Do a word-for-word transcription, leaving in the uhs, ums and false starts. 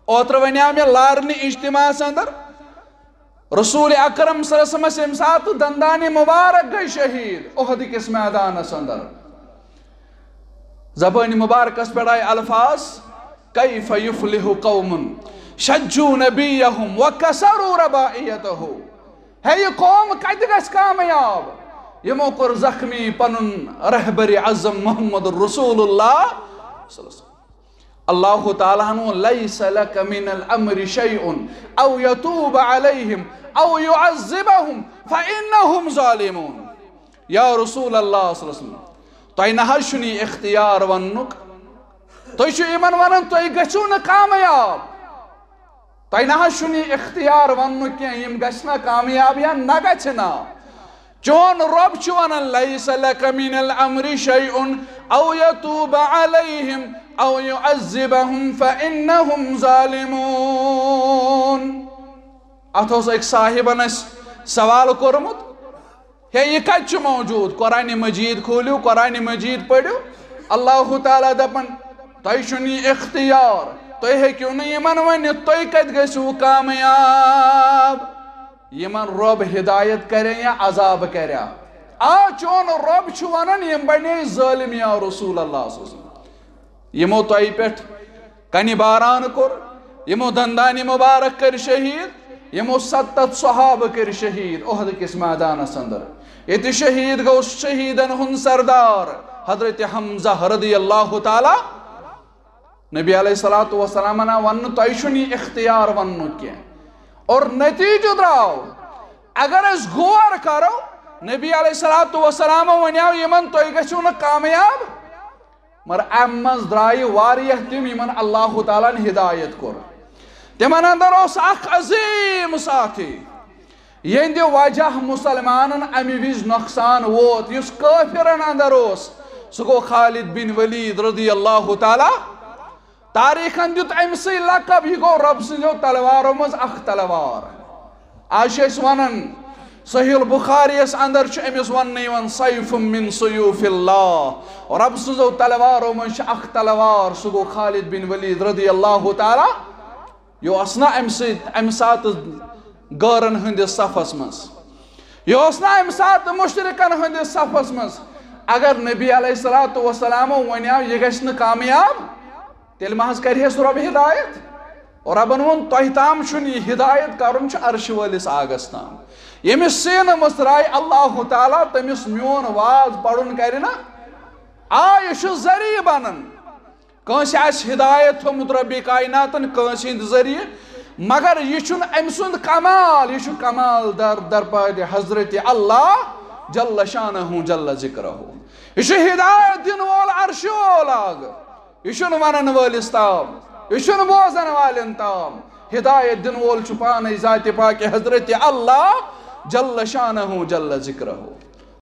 اوترٕ وَنیٛاو مےٚ لارنہِ اجتماعس اندر، رسول اکرم صلی اللہ علیہ وسلمس ییٚمہِ ساتہٕ دندانِ مبارک گٔے شہیٖد احد کِس میدانس اندر، زبانِ مبارکس پٮ۪ٹھ آیہِ الفاظ، "کیف یفلح قوم شجوا نبیہم وکسروا رباعیتہ"۔ ہے، یہِ قوم کتہِ گژھِ کامیاب؟ یِمو کوٚر زخمی پنُن رہبرِ اعظم محمد رسول اللہ صلی اللہ علیہ وسلم۔ اللہ تعالیٰ ہن ووٚن، "لیس لک من الامر شیء او یتوب علیہم او یعذبہم فانہم ظالمون۔" یا رسول اللہ صلی اللہ علیہ وسلم، تۄہہِ نہ حظ چھُنہٕ یہِ اختیار وننُک۔ تُہۍ چھِو یِمن ونان، تُہۍ گٔژھِو نہٕ کامیاب۔ تۄہہِ نہ حظ چھُنہٕ یہِ اختیار وننُک کینٛہہ، یِم گژھِ نہ کامیاب یا نہ گژھِ نہ۔ چون رۄب چھُ ونان، "لیس لک من الامر شیء او یتوب علیہم او یعذبہم فانہم ظالمون۔" اتھ اوس أکۍ صاحبن اسہِ سوال کوٚرمُت، ہے، یہِ کتہِ چھُ موجود؟ قرآن مجید کھوٗلِو، قرآن مجید پٔرِو۔ اللہ تعالیٰ دپان، تۄہہِ چھُنہٕ یہِ اختیار، تُہۍ ہیٚکِو نہٕ یِمن ؤنِتھ، تُہۍ کتہِ گٔژھِو کامیاب؟ یِمن رۄب ہدایت کرے یا عذاب کرے؟ آ، چون رۄب چھُ ونان، یِم بنے ظٲلم یا رسول اللہ صلی اللہ علیہ وسلم۔ یِمو تۄہہِ پٮ۪ٹھ کنہِ باران کوٚر، یِمو دندانِ مبارک کٔرۍ شہیٖد، یِمو ستتھ صحابہٕ کٔرۍ شہیٖد احد کِس میدانس اندر۔ ییٚتہِ شہیٖد گوٚو شہیٖدن ہُنٛد سردار حضرت حمزہ رضی اللہ تعالیٰ۔ نبی علیہ الصلوۃ والسلامن آو وننہٕ، تۄہہِ چھُنہٕ یہِ اختیار وننُک کینٛہہ۔ اور نتیجہٕ درٛاو، اگر أسۍ غور کرو، نبی علیہ الصلوۃ والسلام ونیاو یِمن، تُہۍ گٔژھِو نہٕ کامیاب۔ مگر امہِ منٛز درٛایہِ واریاہ تِم، یِمن اللہ تعالیٰ ہن ہدایت کوٚر۔ تِمن اندر اوس اکھ عظیٖم ساتھی، یِہنٛدِ وجہ مسلمانن امہِ وِزِ نۄقصان ووت۔ یُس کٲفرن اندر اوس، سُہ گوٚو خالد بن ولید رضی اللہ تعالیٰ۔ تاریخن دیُت أمۍ سٕے لقب، یہِ گوٚو رۄب سٕنٛزیو تلوارو منٛز اکھ تلوار۔ آز چھِ أسۍ ونان، صحیح البخاری یس اندر چھُ أمِس وننہٕ یِوان، "سیف من سیوف اللہ"، رۄب سٕنٛزو تلوارو منٛز چھِ اکھ تلوار، سُہ گوٚو خالد بن ولید رضی اللہ تعالیٰ۔ یہِ اوس نہ امہِ سۭتۍ، امہِ ساتہٕ غٲرن ہٕنٛدِس صفس منٛز، یہِ اوس نہ امہِ ساتہٕ مشرکن ہٕنٛدِس صفس منٛز۔ اگر نبی علیہ الصلوۃ والسلامو ونیاو، یہِ گژھِ نہٕ کامیاب، تیٚلہِ ما حظ کرِہس رۄب ہدایت؟ رۄبن ووٚن، تۄہہِ تام چھُنہٕ یہِ، ہدایت کرُن چھُ عرشہِ وٲلِس آگس تام۔ ییٚمِس سیٖنہٕ منٛز ترٛایہِ اللہ تعالیٰ، تٔمِس میون واز پرُن کرِ نہ۔ آ، یہِ چھُ ذٔریعہٕ بنان۔ کٲنٛسہِ آسہِ ہدایت تھوٚمُت رۄبِ کایناتن کٲنٛسہِ ہٕنٛدِ ذٔریعہٕ، مگر یہِ چھُنہٕ أمۍ سُنٛد کمال، یہِ چھُ کمال در درپاد حضرت اللہ جل شانہ جل ذکرہ۔ یہِ چھُ ہدایت دِنہٕ وول عرشہِ وول آگ۔ یہِ چھُنہٕ ونن وٲلِس تام، یہِ چھُنہٕ بوزن والٮ۪ن تام۔ ہدایت دِنہٕ وول چھُ پانے ذاتِ پاکِ حضرت اللہ جل شانہ جل ذکرہ۔